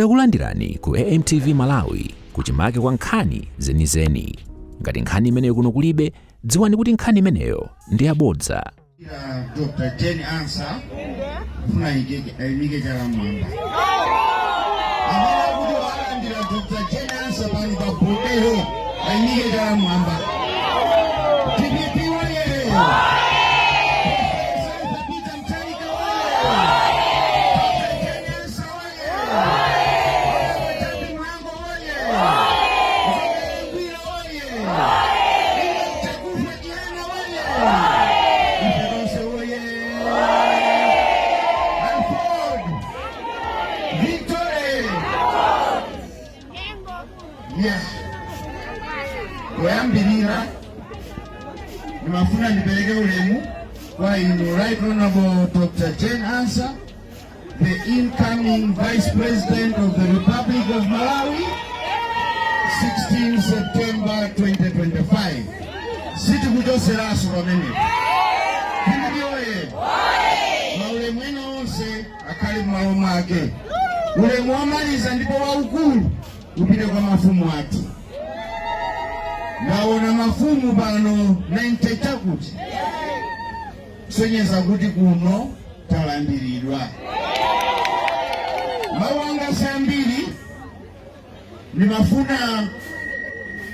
Takulandirani ku AMTV Malawi, kuchimake kwa nkhani zenizeni. Ngati nkhani imeneyo kuno kulibe, dziwani kuti nkhani imeneyo ndi yabodza. Ya Dr. Jane Ansah funa ayimike chala mwamba. Amene kuti walandira Dr. Jane Ansah pano pa Bolero ayimike chala mwamba. DPP woye! Professor Peter Mutharika woye! Dr. Jane Ansah woye! Jappie Mhango woye! Ngwira woye! Chakufwa Chihana woye! Ife tonse woye! AFORD! Victory! Yeah. Poyambirira ndimafuna ndipereke ulemu kwa inu Right Honorable Dr. Jane Ansah, the incoming Vice President of the Republic of Malawi, 16 September 2025. Sitikuchoseraso pamenepo. DPP oye! Maulemu ena onse akhale m'malo mwake. Ulemu womaliza ndipo waukulu upite kwa mafumu athu. Ndaona mafumu pano 90 chakuti kusonyeza kuti kuno talandiridwa. Mawu anga si ambiri, ndimafuna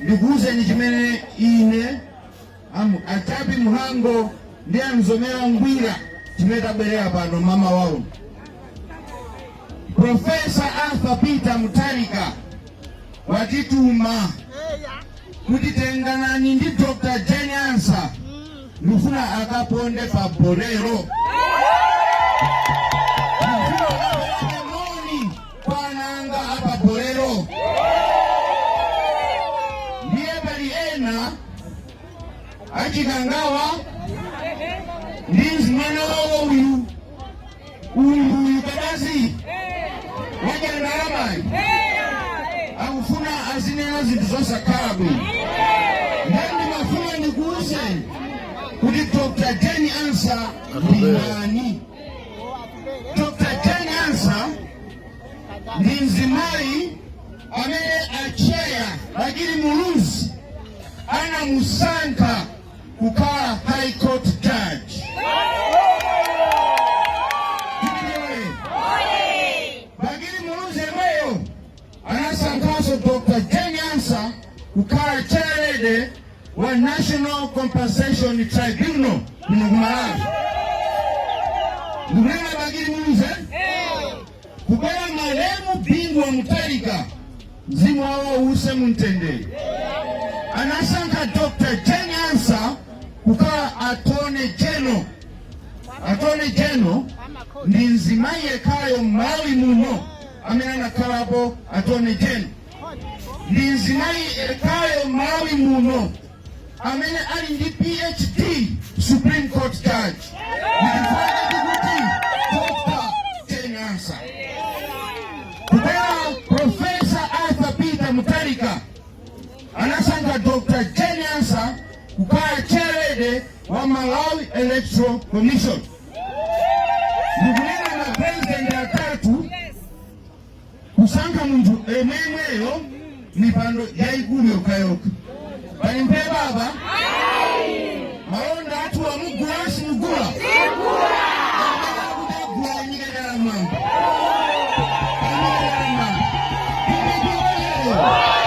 ndikuwuzeni chimene ine a Jappie Mhango ndi a Mzomera Ngwira chimene tabwerera pano mama wauno. Professor Arthur Peter Mutharika watituma kuti tenganani ndi Dr. Jane Ansah, ndifuna akaponde pa Bolero, ndifuna akapereke moni kwa ananga apa Bolero. Ndiye pali ena achikangawa ndi mwana wawo uyu uyu uyu kadazi wadya ndalamayi, akufuna azinena zinthu zosakhala bwino. Ndiye ndimafuna ndikuwuzeni kuti Dr. Jane Ansah ndi ndani. Dr. Jane Ansah ndi mzimayi amene acheya Bakili Muluzi anamusankha kukhala High Court judge. Bakili Muluzi yemweyo anasankhanso Dr. Jane Ansah kukhala chairlady wa National Compensation Tribunal kuno ku Malawi. Ndikunena Bakili Muluzi kubwera malemu Bingu wa Mutharika, mzimu wawo uuse mumtendere, anasankha Dr. Jane Ansah kukhala Attorney General. Attorney General ndi mzimayi yekhayo m'Malawi muno amene anakhalapo Attorney General. Ndi mzimayi yekhayo m'Malawi muno amene ali ndi PhD, Supreme Court judge. Ndichifukwa kuti Dr. Jane Ansah kubwera Professor Arthur Peter Mutharika anasankha Dr. Jane Ansah kukhala chairlady wa Malawi Electoral Commission. Ndikunena na president atatu kusankha munthu emwemweyo mipando yayikulu yokhayokha. Pali mphe baba malonda athu amugula simugula amene akuti agula anyike chala mwamba, anyike chala mwamba. DPP oye!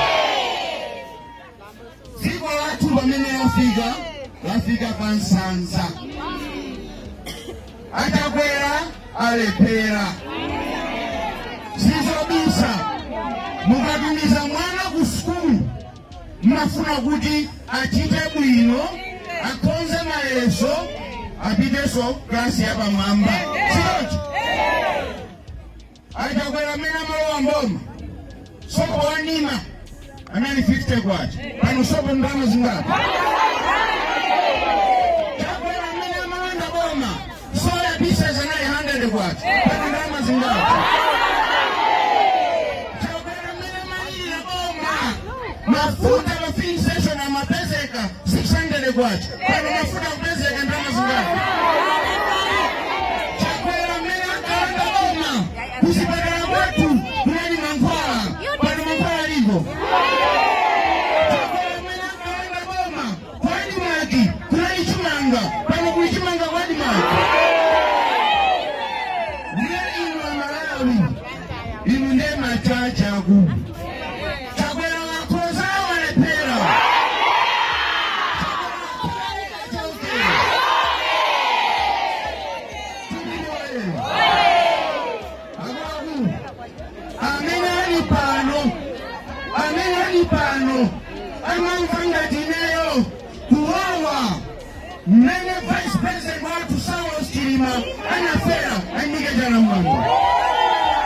Dziko lathu pamene lafika, lafika pa nsanza. Achakwera alephera, sizobisa. Mukatumiza mwana ku sukulu mumafuna kuti achite bwino, akhonze mayeso, apitenso klasi yapamwamba, sichoncho? Achakwera amene amalowa mboma, sopo wanima anali 50 kwacha. Pano sopo ndalama zingati? Chakwera amene amalanda boma, soya pieces anali 100 kwacha. Pano ndalama zingati? Chakwera amene amalira boma, mafuta pa filling station amapezeka 600 kwacha. Pano mafuta kupezeka ndalama zingati? Chakwera amene akalanda boma, kuzipatala kwathu kunali ma Inu nde machacha akulu. Chakwera wakhoza, walephera? Chakwera achoke. Akuluakulu amene ali pano, amene ali pano amamva ngati ineyo kuwawa mmene Vice President wathu Saulos Chilima anafera, ayimike chala mmwamba,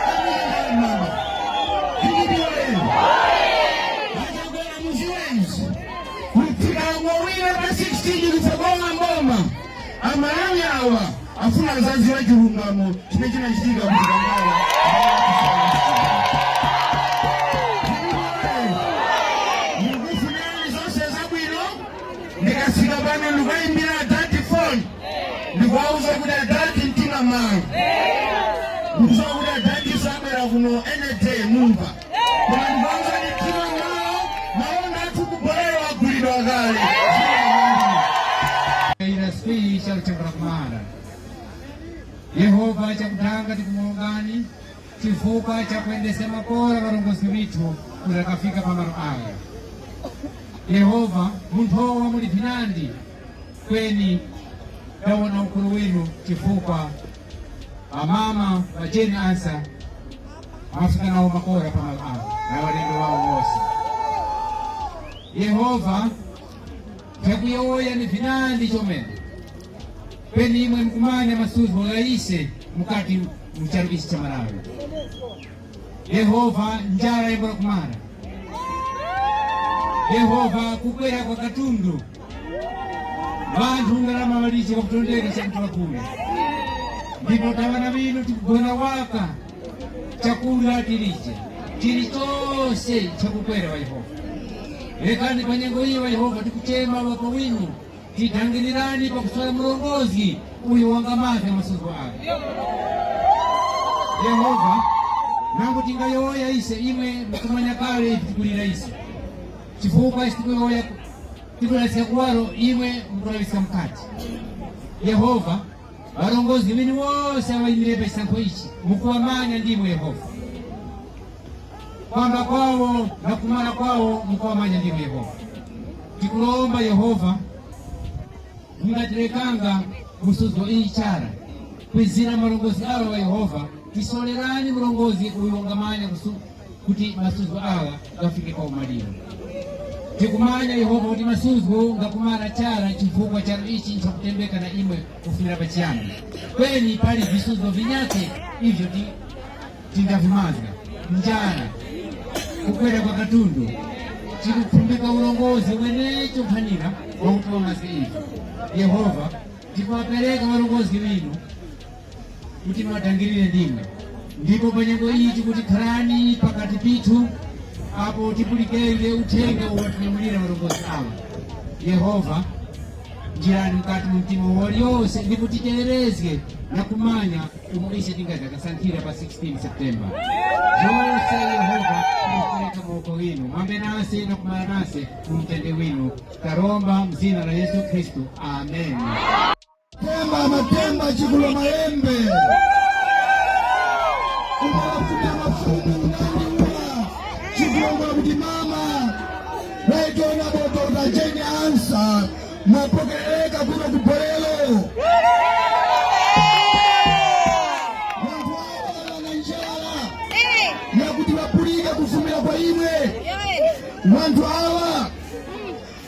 ayimike chala mmwamba. Tilibiwe achakwera, muziwenzi tikangowina pa 16 kutsogola mboma, Amalawi awa afuna azaziwa chilungamo chimene chinachitika kuchikangawa. Ndikufunirani zonse zabwino. Ndikafika pano ndikuyimbira adati phone, ndikuwauza kuti adati mtima mawu, ndikuziwa kuti adati sabwera kuno any day mumva, koma ndikuwauza kuti mtima mawu, malonda athu kubolero agulidwa kale. Ila speech aluchangala kumara. Yehova, chakutanga tikumulongani chifukwa chakuendesa makora varongozi vithu kuti akafika pamalo aya. Yehova, munthu wa muli vinandi kweni dawona ukulu winu chifukwa amama va Jane Ansah mafika nawo makora pamalo aya na walendo wawo wose. Yehova, vyakuyowoya ni vinandi chomene kweni imwe mkumanya masuzo laise mukati mchalo ichi cha Malawi. Yehova, njala yembora kumara. Yehova, kukwera kwa katundu, vanthu ndalama valiche pakutondeka chakuti vakule, ndipo tavana vino tikugona waka, chakula tilije, chilichonse chakukwera wa Yehova. Lekani pa nyengo iyi wa Yehova tikuchema wako winu, titangilirani pakusola mlongozi uyu wangamaze masuzo ake. Yehova, nangu tingayoya ise, imwe mkumanya kale ife tikulira ise chifukwa isi tikuyoya tikulasika kuwalo, imwe mkulabisika mkati. Yehova, varongozi winu wose awayimire pa chisankho ichi mukuwamanya ndimwe. Yehova, kwamba kwawo na kumala kwawo mukuwamanya ndimwe. Yehova, tikulomba Yehova, mungatilekanga musuzo iyi chara kwizira malongozi awa wa Yehova, tisolerani mlongozi uyu wangamanya kuti masuzo awa gafike kwa umaliro. Tikumanya Yehova kuti masuzo ngakumala chara chifukwa charo ichi nchakutembeka na imwe kufumira pachiyambi, kweni pali visuzo vinyake ivyo tingavimazga: njala, kukwera kwa katundu. Tikupfumbika ulongozi wenecho nkhanira wakuti wamazge ivi. Yehova, tikuwapereka walongozi winu kuti mwatangirire ndimwe, ndipo pa nyengo iyi tikuti khalani pakati pithu apo tipulikenge uthenga uwatinyamulira walongozi awa. Yehova, njirani mkati mu mtima waliyonse ndipo ticherezge na kumanya umo ise tingazakasankhira pa 16 Septemba. Zonse Yehova tikupereka maoko winu, mwambe nase na kumala nase mu mtende winu. Taromba mzina la Yesu Khristu, amen. Temba matemba chikulo maembe umawafuna mafumu unandiula chikulongola kuti mama waitona Dr. Jane Ansah mwapokeleka kuno kubolelo. Wanthu awa na njala yakuti vapulike kufumira kwa imwe. Wanthu awa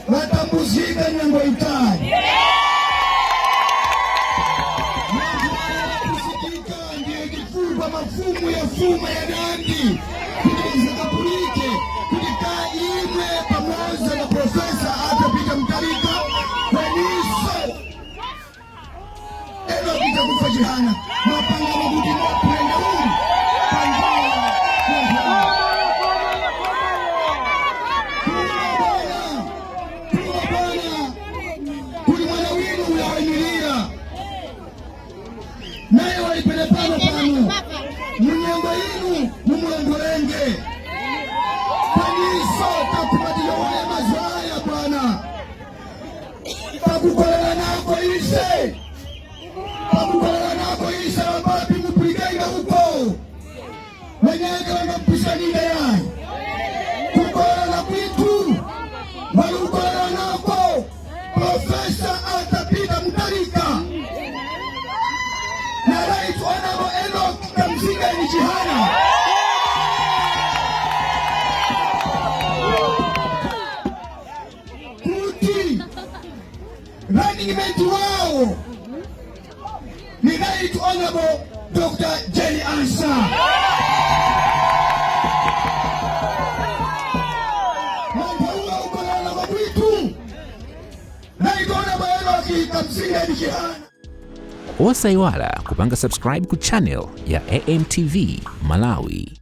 vatambuzika nyengo itali. Kusikika ndiye chifukwa mafumu ya fuma ya Nandi kuti zikapulike kuti ka imwe pamoja na Profesa Arthur Peter Mutharika kweniso eno kuja kufa Chihana mapangano kuti mwaphulenda uli panjala. Tuma bwana, tuma bwana, kuli mwana winu uyawayimirira naye walipele pano pano munyengo inu mumulondolenge paniso takumatiyowoya mazwaya bwana pakukolera nako ise, pakukolera nako ise. Sipanga mpisanika yayi. Kukolana kwitu walikukolana nako Professor Arthur Peter Mutharika na Right Honorable Enoch Kamzingeni Chihana. Kuti running mate wawo ni Right Honorable Dr. Jane Ansah. Mantauwa ukolana kwa kwitu Right Honorable Enoch Kamzingeni Chihana. Osayiwala kupanga subscribe ku channel ya AMTV Malawi.